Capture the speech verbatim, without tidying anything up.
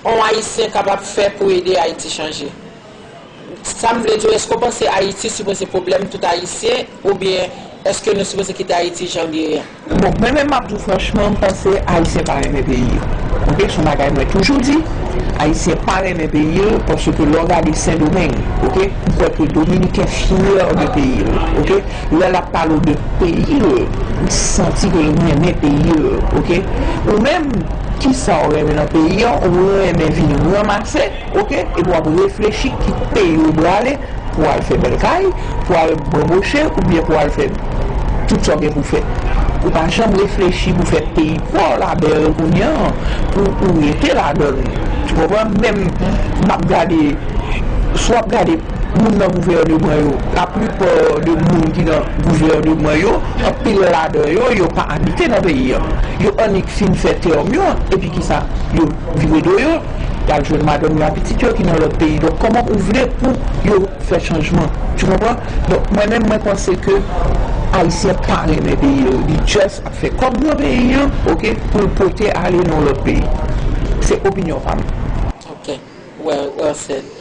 yon Ayisyen kapab fè pou ede Ayiti chanje? Sa m vle di w, èske w panse Ayiti sipoze pwoblèm tout Ayisyen, oubyen èske nou sipoze kite Ayiti jan l ye a? Bon, mwen menm m ap di w franchman, m panse Ayisyen pa renmen peyi yo. Oke, se yon bagay mwen toujou di. Ayisyen pa renmen peyi yo, paske lè w gade Sendomeng, oke, m kwè ke Dominiken fyè de peyi yo, oke. Lè l ap pale w de peyi l, m santi ke l renmen peyi l, oke. Ou menm, kisa w renmen nan peyi an? Ou renmen vin ranmase, oke, epi w ap reflechi ki peyi w prale pou w al fè bèl kay, pou w al banboche, oubyen pou w al fè tout sa w gen pou w fè. Ou pa janm reflechi pou fè peyi pa w la bèl kounye an, pou ou rete ladan l. Tu konprann? Menm m ap gade, si w ap gade moun nan gouvènman yo, laplipa de moun ki nan gouvènman yo, anpil ladan yo, yo pa abite nan peyi an. Yo annik fin fè tèm yo, epi kisa? Yo vire do yo, y al jwenn madanm yo ak pitit yo ki nan lòt peyi. Donk, kòman ou vle pou yo fè chanjman? Tu konprann? Donk, mwen menm, mwen panse ke Ayisyen pa renmen peyi yo. Li just ap fè kòb nan peyi an, oke, pou l pote ale nan lòt peyi. Se opinyon pa m. Ok. Well, well said.